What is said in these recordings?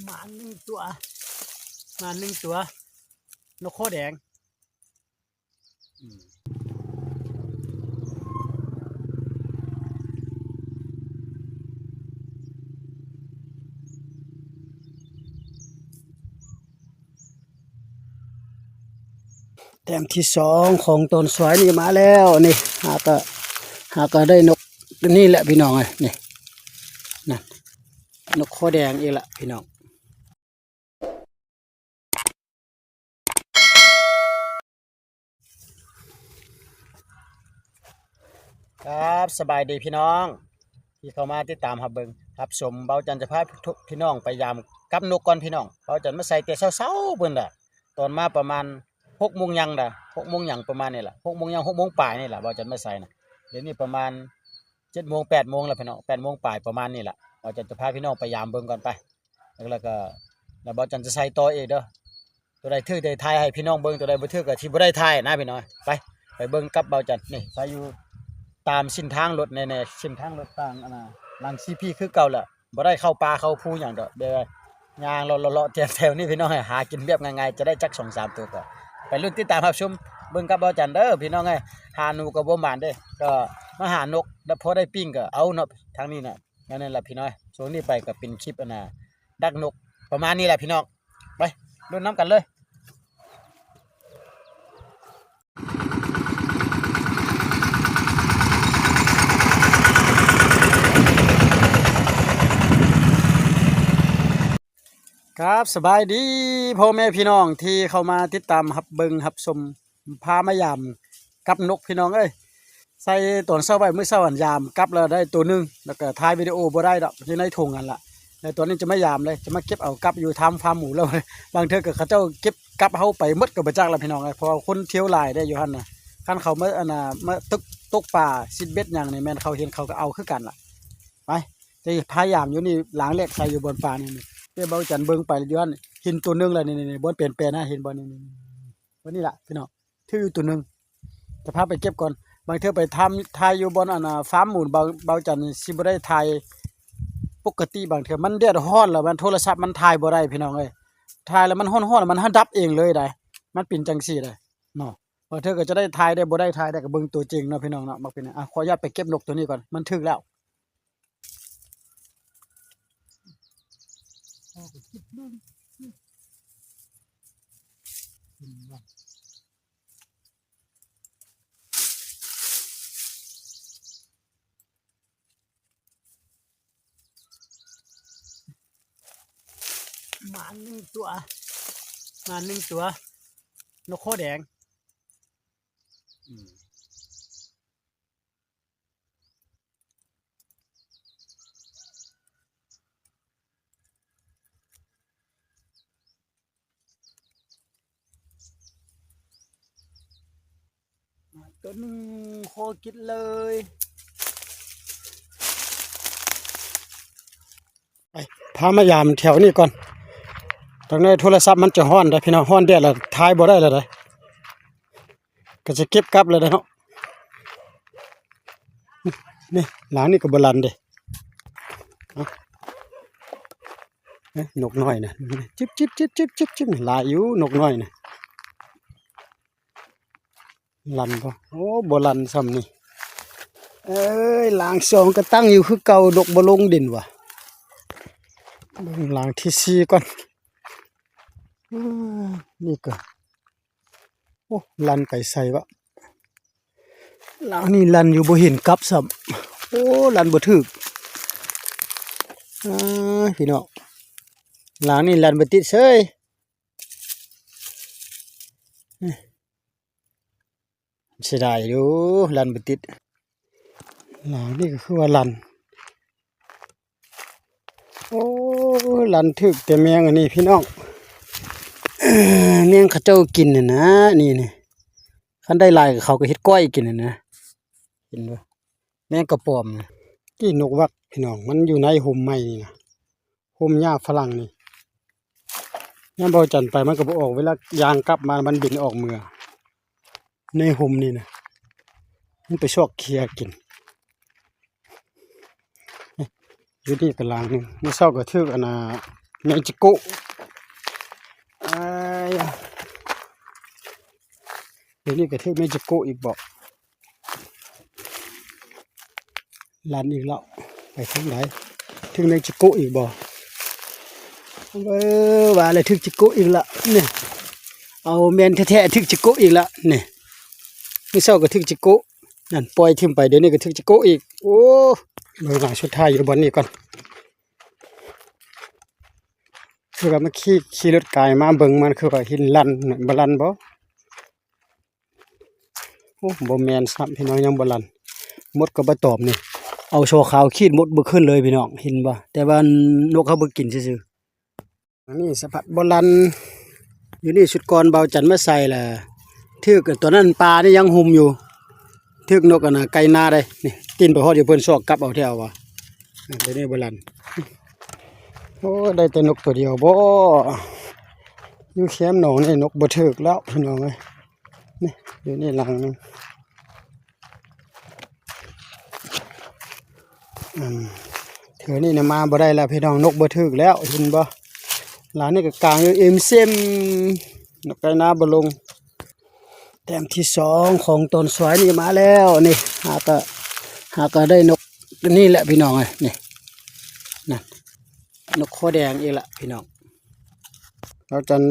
ໝານໜຶ່ງຕົວ ໝານໜຶ່ງຕົວ ນົກຄໍແດງ. ອືມ ແຕ້ມທີສອງຂອງຕອນສວຍນີ້ມາແລ້ວ. ນີ້ ຫາກະ ຫາກະໄດ້ນົກ ນີ້ແຫຼະພີ່ນ້ອງເອີຍ. ນີ້ ນັ້ນ ນົກຄໍແດງອີກລະພີ່ນ້ອງ. ຄັບ ສະບາຍດີພີ່ນ້ອງ ທີ່ເຂົ້າມາຕິດຕາມຮັບເບິ່ງຮັບຊົມ. ເບົາຈັນຈະພາພີ່ນ້ອງໄປຢາມກັບນົກກ່ອນພີ່ນ້ອງ. ເບົາຈັນມາໃສ່ແຕ່ເຊົ້າໆ ພຸ້ນລະ ຕອນມາປະມານຫົກໂມງຫຍັງດາ ຫົກໂມງຫຍັງປະມານນີ້ລະ ຫົກໂມງຫຍັງ ຫົກໂມງປາຍນີ້ລະ ເບົາຈັນມາໃສ່ນະ. ດຽວນີ້ປະມານເຈັດໂມງ ແປດໂມງລະພີ່ນ້ອງ ແປດໂມງປາຍປະມານນີ້ລະ. ເບົາຈັນຈະພາພີ່ນ້ອງໄປຢາມເບິ່ງກ່ອນໄປ. ແລ້ວກໍ ແລ້ວເບົາຈັນຈະໃສ່ຕໍ່ອີກເດີ. ຕົວໃດຖືກໄດ້ຖ່າຍໃຫ້ພີ່ນ້ອງເບິ່ງ ຕົວໃດບໍ່ຖືກກໍຊິບໍ່ໄດ້ຖ່າຍນະພີ່ນ້ອງ. ໄປ ໄປເບິ່ງກັບເບົາຈັນ. ນີ້ ໃສ່ຢູ່ຕາມເສັ້ນທາງລົດແນ່ໆ ເສັ້ນທາງລົດທາງອັນນ່າ ຫຼັງຊີພີຄືເກົ່າລະ. ບໍ່ໄດ້ເຂົ້າປ່າເຂົ້າພູຫຍັງດອກ ແບບວ່າຍ່າງເລາະໆແຖວໆນີ້ພີ່ນ້ອງ ຫາກິນແບບງ່າຍໆ ຈະໄດ້ຈັກສອງສາມໂຕ ກໍໄປລຸ້ນຕິດຕາມຮັບຊົມເບິ່ງກັບເບົາຈັນເດີພີ່ນ້ອງເອີຍ. ຫາໜູກໍບໍ່ໝານເດ້ ກໍມາຫານົກ ແລ້ວພໍໄດ້ປີ້ງກໍເອົາເນາະ ທາງນີ້ນະ. ແນວນັ້ນລະພີ່ນ້ອງ ຊ່ວງນີ້ໄປກໍເປັນຄລິບອັນນ່າ ດັກນົກ ປະມານນີ້ແຫຼະພີ່ນ້ອງ. ໄປລຸ້ນນຳກັນເລີຍ. ຄັບ ສະບາຍດີພໍ່ແມ່ພີ່ນ້ອງທີ່ເຂົ້າມາຕິດຕາມຮັບເບິ່ງຮັບຊົມ ພາມາຢາມກັບນົກພີ່ນ້ອງເອີຍ. ໃສ່ຕອນເຊົ້າໄວ້ ມື້ເຊົ້າຫັ້ນຢາມກັບແລ້ວໄດ້ໂຕໜຶ່ງ ແລ້ວກໍຖ່າຍວິດີໂອບໍ່ໄດ້ດອກ ຢູ່ໃນຖົງຫັ້ນລະ. ແລ້ວຕອນນີ້ຈະມາຢາມເລີຍ ຈະມາເກັບເອົາກັບຢູ່ທາງຟາມໝູແລ້ວ. ບາງເທື່ອກໍເຂົາເຈົ້າເກັບກັບເຮົາໄປໝົດກໍບໍ່ຈັກລະພີ່ນ້ອງເອີຍ ເພາະວ່າຄົນທ່ຽວຫຼາຍເດ້ຢູ່ຫັ້ນນະ. ຄັນເຂົາມາອັນນ່າ ມາຕົກ ຕົກປາຊິດເບັດຫຍັງນີ້ ແມ່ນເຂົາເຫັນເຂົາກໍເອົາຄືກັນລະ. ໄປ ຈະພາຢາມຢູ່ນີ້ ລ້າງແລກໃສ່ຢູ່ບ່ອນປານີ້. ແຕ່ເບົາຈັນເບິ່ງໄປຢູ່ຫັ້ນ ເຫັນໂຕໜຶ່ງລະ ນີ້ໆໆ ບ່ອນເປັນແປນນະ ເຫັນບໍ່ ນີ້ໆໆ ບ່ອນນີ້ລະພີ່ນ້ອງ. ຖືຢູ່ໂຕໜຶ່ງ ຈະພາໄປເກັບກ່ອນ. ບາງເທື່ອໄປທຳ ຖ່າຍຢູ່ບ່ອນອັນນ່າ ຟາມໝູ ເບົາ ເບົາຈັນຊິບໍ່ໄດ້ຖ່າຍປົກກະຕິ. ບາງເທື່ອມັນແດດຮ້ອນແລ້ວ ມັນໂທລະສັບມັນຖ່າຍບໍ່ໄດ້ພີ່ນ້ອງເອີຍ. ຖ່າຍແລ້ວມັນຮ້ອນໆ ມັນຮັບດັບເອງເລີຍໄດ໋ ມັນເປັນຈັ່ງຊີ້ໄດ໋ເນາະ. ບາງເທື່ອກໍຈະໄດ້ຖ່າຍໄດ້ ບໍ່ໄດ້ຖ່າຍໄດ້ ກໍເບິ່ງຕົວຈິງເນາະພີ່ນ້ອງເນາະ. ມັກເປັນ ອ່ະ ຂໍອະນຸຍາດໄປເກັບນົກຕົວນີ້ກ່ອນ ມັນຖືກແລ້ວ. ໝານໜຶ່ງຕົວ ໝານໜຶ່ງຕົວ ນົກຄໍແດງ. ອືມ ຕົວໜຶ່ງ ຂໍກິນເລີຍ. ໄປ ພາມາຢາມແຖວນີ້ກ່ອນ. ທາງໃນໂທລະສັບມັນຈະຮ້ອນເດ້ພີ່ນ້ອງ ຮ້ອນແດດແລ້ວ ຖ່າຍບໍ່ໄດ້ແລ້ວເດ້. ກໍຈະເກັບກັບແລ້ວເນາະ. ນີ້ ຫຼັງນີ້ກໍບໍ່ລັ່ນເດ້. ເອົ້າ ເອົ້າ ນົກນ້ອຍນະ ຈິບໆໆໆໆ ຫຼາຍຢູ່ນົກນ້ອຍນະ. ລັ່ນບໍ່? ໂອ້ ບໍ່ລັ່ນຊ້ຳນີ້. ເອີຍ ຫຼັງສອງກໍຕັ້ງຢູ່ຄືເກົ່າ ນົກບໍ່ລົງດິນຫວາ. ເບິ່ງຫຼັງທີສີ່ກ່ອນ. ເອີ ນີ້ກໍ ໂອ້ ລັ່ນໄປໃສວະ? ຫຼັງນີ້ລັ່ນຢູ່ ບໍ່ເຫັນກັບຊ້ຳ. ໂອ້ ລັ່ນບໍ່ຖືກ. ເອີ ພີ່ນ້ອງ ຫຼັງນີ້ລັ່ນບໍ່ຕິດເສີຍ. ເສຍດາຍຢູ່ ລັ່ນບໍ່ຕິດ. ຫຼັງນີ້ກໍຄືວ່າລັ່ນ. ໂອ້ ລັ່ນຖືກແຕ່ແມງອັນນີ້ພີ່ນ້ອງ ແມງເຂົາເຈົ້າກິນຫັ້ນນະ. ນີ້ ນີ້ ຄັນໄດ້ຫຼາຍເຂົາກໍເຮັດກ້ອຍກິນຫັ້ນນະ. ເຫັນບໍ່? ແມງກະປອມ. ນີ້ນົກວັກພີ່ນ້ອງ ມັນຢູ່ໃນຮົ່ມໄມ້ນີ້ນະ ຮົ່ມຫຍ້າຝຣັ່ງນີ້. ຍາມເບົາຈັນໄປມັນກໍບໍ່ອອກ ເວລາຍ່າງກັບມາມັນບິນອອກເມືອ. ໃນຮົ່ມນີ້ນະ ມັນໄປຊອກເຄຍກິນ. ຢູ່ນີ້ກໍຫຼັງໜຶ່ງ ມື້ເຊົ້າກໍຖືກອັນນ່າ ແມງຈິໂກະ ອ້າຍ ດຽວນີ້ກໍຖືກແມງຈິໂກະອີກບໍ? ລັນອີກແລ້ວ ໄປທາງໃດ? ຖືກແມງຈິໂກະອີກບໍ? ເອີ ວ່າແລ້ວ ຖືກຈິໂກະອີກລະນີ້. ເອົາ ແມ່ນແທ້ໆ ຖືກຈິໂກະອີກລະນີ້. ມື້ເຊົ້າກໍຖືກຈິໂກະ ນັ້ນ ປ່ອຍຖິ້ມໄປ ດຽວນີ້ກໍຖືກຈິໂກະອີກ. ໂອ້ ເບິ່ງຫຼັງສຸດທ້າຍຢູ່ບ່ອນນີ້ກ່ອນ. ຄືວ່າມາຂີ່ ຂີ່ລົດກາຍມາເບິ່ງ ມັນຄືວ່າຫີນລັນ ບໍ່ລັນບໍ? ໂອ້ ບໍ່ແມ່ນຊ້ຳພີ່ນ້ອງ ຍັງບໍ່ລັນ. ມົດກໍບໍ່ຕອມນີ້ ເອົາສໍຂາວຂີດ ມົດບໍ່ຂຶ້ນເລີຍພີ່ນ້ອງ ເຫັນບໍ່? ແຕ່ວ່ານົກເຮົາບໍ່ກິນຊື່ໆ. ອັນນີ້ສະພັດບໍ່ລັນ ຢູ່ນີ້. ຊຸດກ່ອນບ່າວຈັນມາໃສ່ລະ ຖືກ ຕອນນັ້ນປານີ້ຍັງຫຸ່ມຢູ່ ຖືກນົກອັນນະ ໄກ່ນາໄດ໋ນີ້ ຕີນໄປຮອດຢູ່ ເພິ່ນຊອກກັບເອົາແທ້ວ່າ. ດຽວນີ້ບໍ່ລັນ. ໂອ້ ໄດ້ແຕ່ນົກໂຕດຽວບໍ? ຢູ່ແຄມໜອງນີ້ນົກບໍ່ຖືກແລ້ວພີ່ນ້ອງເອີຍ. ນີ້ ຢູ່ນີ້ຫຼັງໜຶ່ງ. ອືມ ເທື່ອນີ້ນະມາບໍ່ໄດ້ແລ້ວພີ່ນ້ອງ ນົກບໍ່ຖືກແລ້ວ ເຫັນບໍ່? ຫຼັງນີ້ກໍກາງຢູ່ ອີ່ມເຊັມ ນົກໄກ່ນາບໍ່ລົງ. ແຕ້ມທີສອງຂອງຕອນສວາຍນີ້ມາແລ້ວນີ້. ຫາກະ ຫາກະໄດ້ນົກນີ້ແຫຼະພີ່ນ້ອງເອີຍ ນີ້ ນັ້ນ ນົກຄໍແດງອີກລະພີ່ນ້ອງ. ເຮົາຈັ່ງ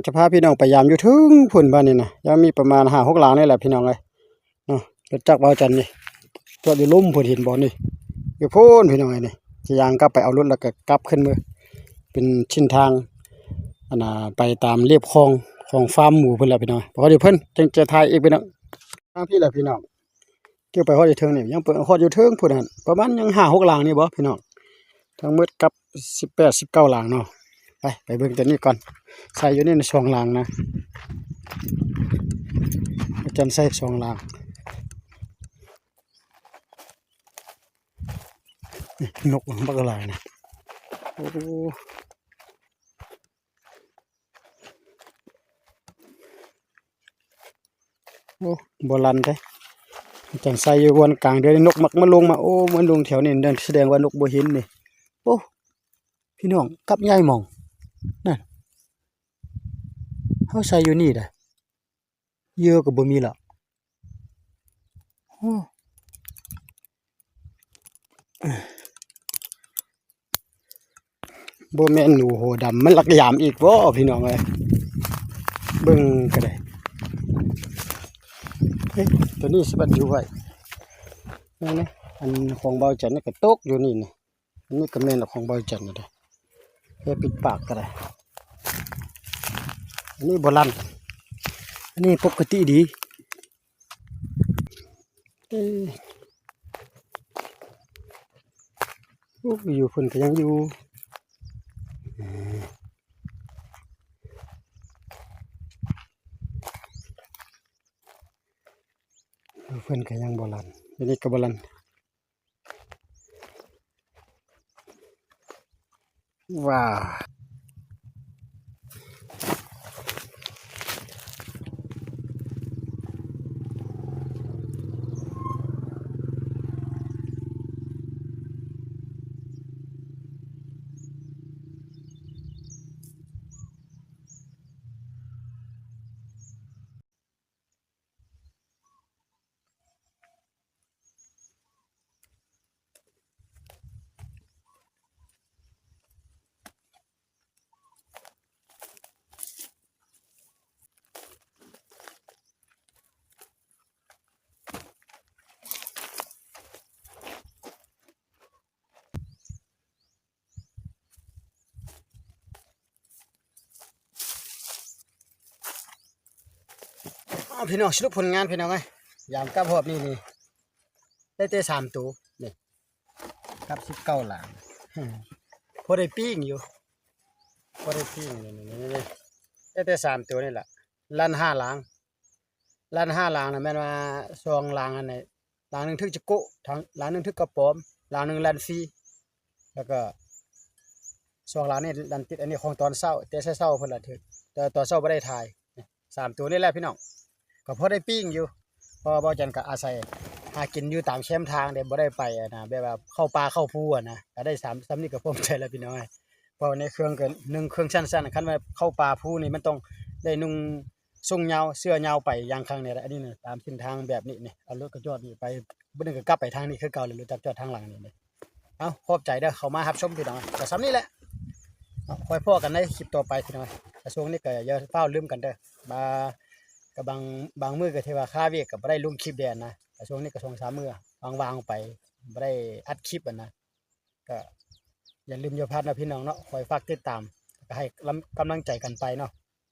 ຈະພາພີ່ນ້ອງໄປຢາມຢູ່ເທິງພຸ້ນ ບ້ານນີ້ນະ ຍັງມີປະມານຫ້າຫົກຫຼັງນີ້ແຫຼະພີ່ນ້ອງເອີຍ. ເນາະ ລົດຈັກບ່າວຈັນນີ້ ຈອດຢູ່ລຸ່ມພຸ້ນ ເຫັນບໍ່ນີ້ ຢູ່ພຸ້ນພີ່ນ້ອງເອີຍ. ນີ້ຈະຍ່າງກັບໄປເອົາລົດ ແລ້ວກໍກັບຂຶ້ນເມືອ ເປັນເສັ້ນທາງ ອັນນ່າ ໄປຕາມລຽບຄອງ ຂອງຟາມໝູເພິ່ນແຫຼະພີ່ນ້ອງ. ພໍດີເພິ່ນຈຶ່ງຈະຖ່າຍອີກພີ່ນ້ອງ. ທາງພີ້ແຫຼະພີ່ນ້ອງ ກ່ຽວໄປຮອດຢູ່ເທິງນີ້ ຍັງໄປຮອດຢູ່ເທິງພຸ້ນຫັ້ນ ປະມານຍັງຫ້າຫົກຫຼັງນີ້ບໍພີ່ນ້ອງ. ທັງໝົດກັບສິບແປດ ສິບເກົ້າຫຼັງເນາະ. ໄປ ໄປເບິ່ງຕົວນີ້ກ່ອນ ໃສ່ຢູ່ນີ້ສອງຫຼັງນະ ອາຈານໃສ່ສອງຫຼັງ. ນີ້ນົກບັກຫຼາຍນະ ໂອ້. ໂອ້ ບໍ່ລັນເດ້ ຈັງໃສ່ຢູ່ບ່ອນກາງ. ດຽວນີ້ນົກມັກມາລົງມາ ໂອ້ ມາລົງແຖວນີ້ ນັ້ນສະແດງວ່ານົກບໍ່ເຫັນນີ້. ໂອ້ ພີ່ນ້ອງ ກັບຍ້າຍໝ່ອງ ນັ້ນ ເຮົາໃສ່ຢູ່ນີ້ໄດ໋ ເຫຍື່ອກໍບໍ່ມີລະ. ໂອ້ ບໍ່ແມ່ນໜູຫົວດຳ ມັນລັກຢາມອີກບໍພີ່ນ້ອງເອີຍ. ເບິ່ງກໍໄດ້ ເອີ ຕົວນີ້ສະບັດຢູ່ໄວ້ ນີ້ນະ. ອັນຂອງບ່າວຈັນນີ້ກໍຕົກຢູ່ນີ້ນະ. ອັນນີ້ກໍແມ່ນຂອງບ່າວຈັນນີ້ເດ້ ແຄ່ປິດປາກກໍໄດ້. ອັນນີ້ບໍ່ລັນ ອັນນີ້ປົກກະຕິດີ. ເອີ ໂອ້ ຢູ່ເພິ່ນກໍຍັງຢູ່ ເພິ່ນກໍຍັງບໍ່ລັນ ອັນນີ້ກໍບໍ່ລັນ. ວ້າ ອ້າວ ພີ່ນ້ອງ ສະຫຼຸບຜົນງານ ພີ່ນ້ອງເອີຍ ຢາມກັບຮອບນີ້ນີ້ ໄດ້ແຕ່ສາມໂຕນີ້ ກັບສິບເກົ້າຫຼາງ ພໍໄດ້ປີ້ງຢູ່ ພໍໄດ້ປີ້ງ ນີ້ໆ ໄດ້ແຕ່ສາມໂຕນີ້ລະ ລັນຫ້າຫຼາງ ລັນຫ້າຫຼັງນະ ແມ່ນວ່າສອງຫຼັງອັນນີ້ ຫຼັງໜຶ່ງຖືກຈິໂກະ ຫຼັງໜຶ່ງຖືກກະປອມ ຫຼັງໜຶ່ງລັນຟຣີ ແລ້ວກໍສອງຫຼັງນີ້ລັນຕິດ. ອັນນີ້ຂອງຕອນເຊົ້າ ແຕ່ເຊົ້າໆ ເພິ່ນລະຖືກ ແຕ່ຕອນເຊົ້າບໍ່ໄດ້ຖ່າຍ. ສາມໂຕນີ້ແຫຼະພີ່ນ້ອງ ກໍພໍໄດ້ປີ້ງຢູ່ ເພາະວ່າບ່າວຈັນກໍອາໄສຫາກິນຢູ່ຕາມແຄມທາງເດ້ ບໍ່ໄດ້ໄປຫັ້ນນະ ແບບວ່າເຂົ້າປ່າເຂົ້າພູຫັ້ນນະ ກໍໄດ້ສາມ ສ່ຳນີ້ກໍພູມໃຈແລ້ວພີ່ນ້ອງເອີຍ. ເພາະວ່າໃນເຄື່ອງກໍໜຶ່ງເຄື່ອງສັ້ນໆ ຄັນວ່າເຂົ້າປ່າພູນີ້ມັນຕ້ອງໄດ້ນຸ່ງ ສົ່ງຍາວ ເສື້ອຍາວໄປຢ່າງຄັ້ງນີ້ແຫຼະ. ອັນນີ້ນະ ຕາມເສັ້ນທາງແບບນີ້ນີ້ ເອົາລົດກະຈອດນີ້ໄປ ບໍ່ໜຶ່ງກໍກັບໄປທາງນີ້ຄືເກົ່າ ແລ້ວລົດຈັກຈອດທາງຫຼັງນີ້ນີ້. ເອົາ ຂອບໃຈເດີ ເຂົ້າມາຮັບຊົມພີ່ນ້ອງ ກໍສ່ຳນີ້ແຫຼະເນາະ. ຄ່ອຍພໍ້ກັນໃນຄລິບຕໍ່ໄປພີ່ນ້ອງ. ແຕ່ຊ່ວງນີ້ກໍຢ່າຟ້າວລືມກັນເດີ ວ່າ ກໍບາງ ບາງມື້ກໍຖືວ່າຄາວຽກກໍບໍ່ໄດ້ລົງຄລິບແດ່ນະ. ແຕ່ຊ່ວງນີ້ກໍສອງສາມມື້ ວ່າງໆໄປ ບໍ່ໄດ້ອັດຄລິບຫັ້ນນະ. ກໍຢ່າລືມຢ່າພາດເນາະພີ່ນ້ອງເນາະ ຄອຍຝາກຕິດຕາມ ແລ້ວກໍໃຫ້ກຳລັງ ກຳລັງໃຈກັນໄປເນາະ.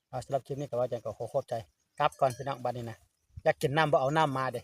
ເອົາ ສຳລັບຄລິບນີ້ກໍວ່າຈັ່ງ ກໍຂໍຂອບໃຈ ກັບກ່ອນພີ່ນ້ອງ. ບັດນີ້ນະ ຢາກກິນນ້ຳບໍ່ເອົານ້ຳມາເດ້.